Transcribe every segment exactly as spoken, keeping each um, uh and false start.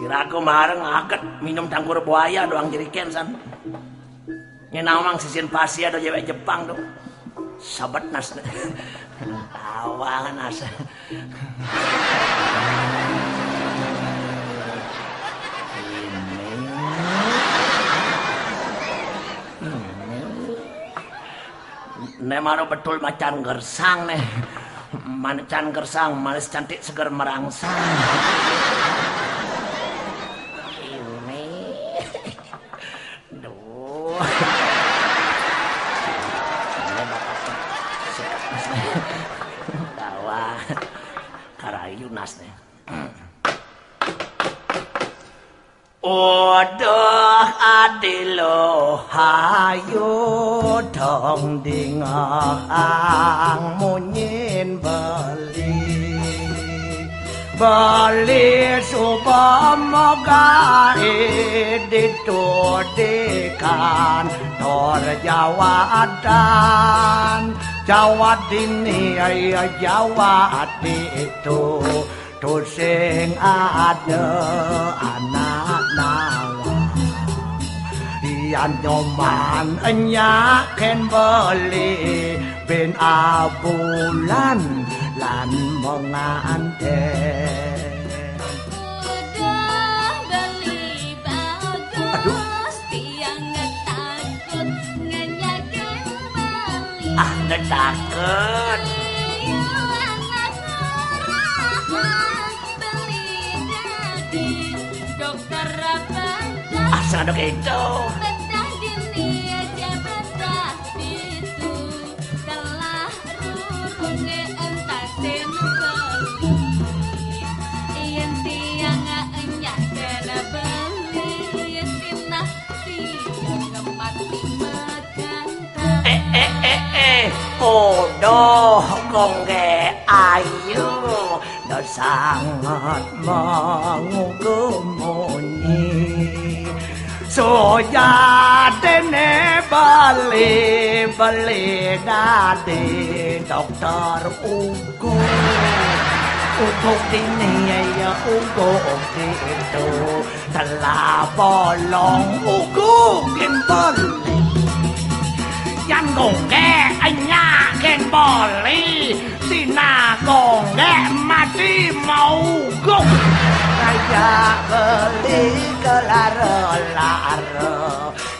Raga mareng aget minum tangkur buaya doang jeriken san. Nyén nawang sisin pasia do cewek Jepang tuh. Sabet nas. Tawang nas. Ini. Ini. Né mara betul macan gersang né. Macan gersang, manis cantik seger merangsang. Ini. Duh. Ini bapak sikat mas. Dawa. Karayu nas né. Uduh adilo hayu dong dingah ang munyin beli. Beli suba mogai ditudikan tor jawatan. Jawat dini ya jawat itu. Tusing ada anak nawang. Yan nyoman enyak kén beli bin abulan lan menganten. Udah beli bagus. Aduh. Tiang takut ngenyakin beli. Ah, nggak takut. Iya, anak orang beli dadi dokter bedah. Ah, sing ada gitu. Bedah dini aja bedah itu. Telah rurungé entasin beli. Yén tiang enyak kén beli, tinah tiang mati maganta. Eh, eh, eh, eh. Kodoh konggé ayu. Da sanget mangugu munyi. Sujatiné beli, beli dadi dokter ugu. Ugu dini ya ugu ditu. Telah bolong ugu kén beli. Yan konggé enyak kén beli. Tinah konggé mati maugu. Ngajak beli kelara-lara.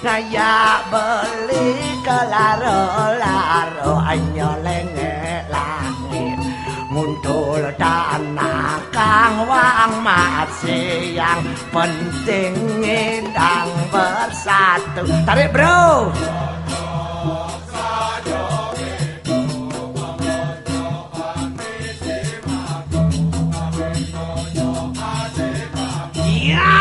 Ngajak beli kelara-lara. Anyo lengek langit. Nguntul tanah kang wang masih yang penting ngidang bersatu. Tarik, bro. Iya.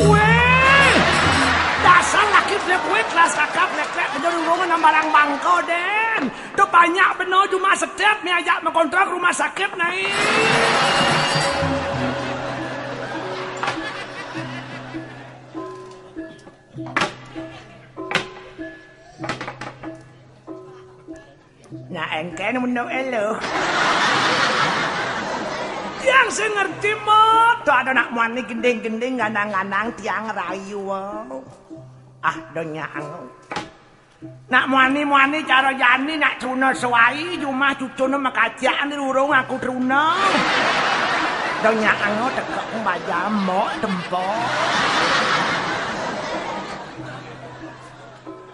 Wéh, dasar laki blék-blék, kelas kakap blék-blék, bener urungan nang barang bangko, dén. Tuh banyak bener jumah sedep, mi ajak mengontrak rumah sakit, nai. Nah, engkén menuk elo. Tiang sing ngerti, Mot. Tuh ada nak muani gending-gending, ganang-ganang, tiang rayu. Ah, donya ang. Nak muani-muani cara jani, nak truna suai, jumah cucuna makaciakan di rurung aku truna. Donya ango teka bajang mok tempo.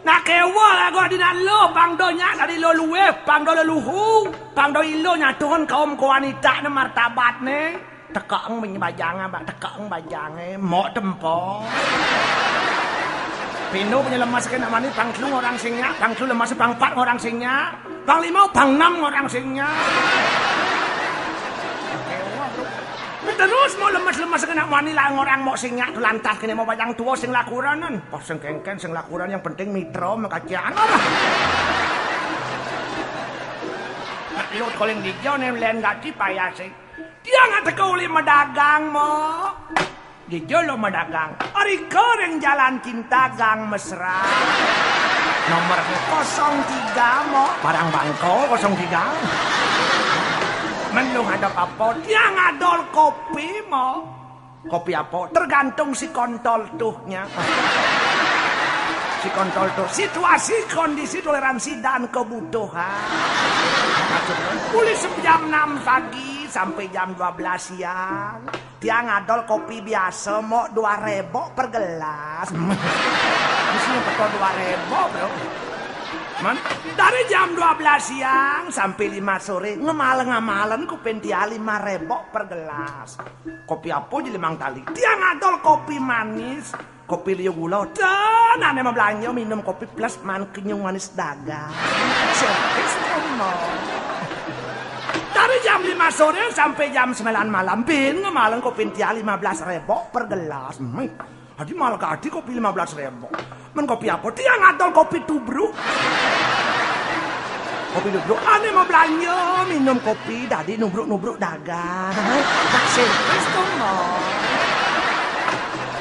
Nak kewa lagu dina lo, pang donya tadi lo luweh, pang do leluhu, pang do ilo nyatuhun kaum wanita ne martabat ne. Teka eng bajang, bak teka eng bajang, eh, mok tempo. Pino punya lemas kena mani, pang telu orang sing nyak, pang telu lemas pang pat orang sing nyak. Pang lima, pang enam orang sing nyak. Terus mau lemas-lemas kena mani lah orang mok sing nyak tu lantas kena mau bajang tua sing lakuranan. Pas sing kengken sing lakuran yang penting mitra makacian. Nak lut koling dijo ne len gati payah sing. Dia nggak teka uli medagang mok. Dijo lo medagang. Ari kering jalan cinta gang mesra. Nomor kosong tiga mok. Barang bangko kosong tiga. Mendung ada papo. Dia ngadol kopi mok. Kopi apa? Tergantung si kontol tuhnya. Si kontol tuh, situasi, kondisi, toleransi, dan kebutuhan. Maksudnya, mulai jam enam pagi sampai jam dua belas siang. Tiang adol kopi biasa, mok dua rebok per gelas. Mesti betul dua rebok, bro. Man, dari jam dua belas siang sampai lima sore, ngemal-ngamalen kupin tia lima rebok per gelas. Kopi apa je limang tali? Tiang adol kopi manis, kopi liu gula. Dan ane mau belanja minum kopi plus man kenyung manis dagang. Servis semua. Dari jam lima sore sampai jam sembilan malam, bin ngemalen kopi tia lima belas rebok per gelas. Hmm. Adi malah kadi kopi lima belas rebok. Men kopi apa? Tiang adol kopi tubruk. Kopi tubruk. Ane mau belanja minum kopi, dadi nubruk-nubruk dagang. Servis tuh, Mbok.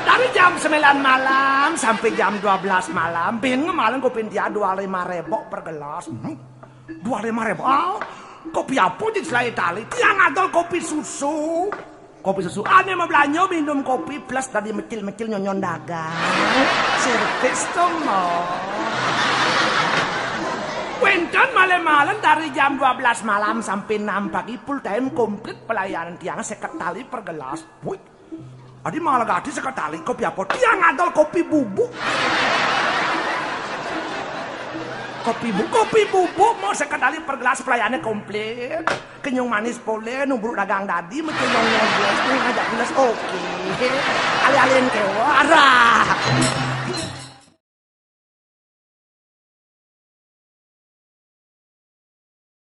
Dari jam sembilan malam sampai jam dua belas malam, bin ngemalen kopi tia dua lima rebok per gelas. Hmm. Dua lima rebok. Ah, kopi apa je selain tali? Tiang adol kopi susu. Kopi susu. Ane mau belanja minum kopi plus tadi mecil-mecil nyonyon dagang. Servis tuh, Mbok. Wenten malen-malen dari jam dua belas malam sampai enam pagi full time komplit pelayanan tiang seket tali per gelas. Wih, adi malah gadi seket tali kopi apa? Tiang adol kopi bubuk. Kopi bu, kopi bubuk mau seket tali per gelas pelayanan komplit. Kenyung manis pole, nubruk dagang dadi, mecil nyong nyong, ngajak pules, oke. Alih-alihin kewa, arah.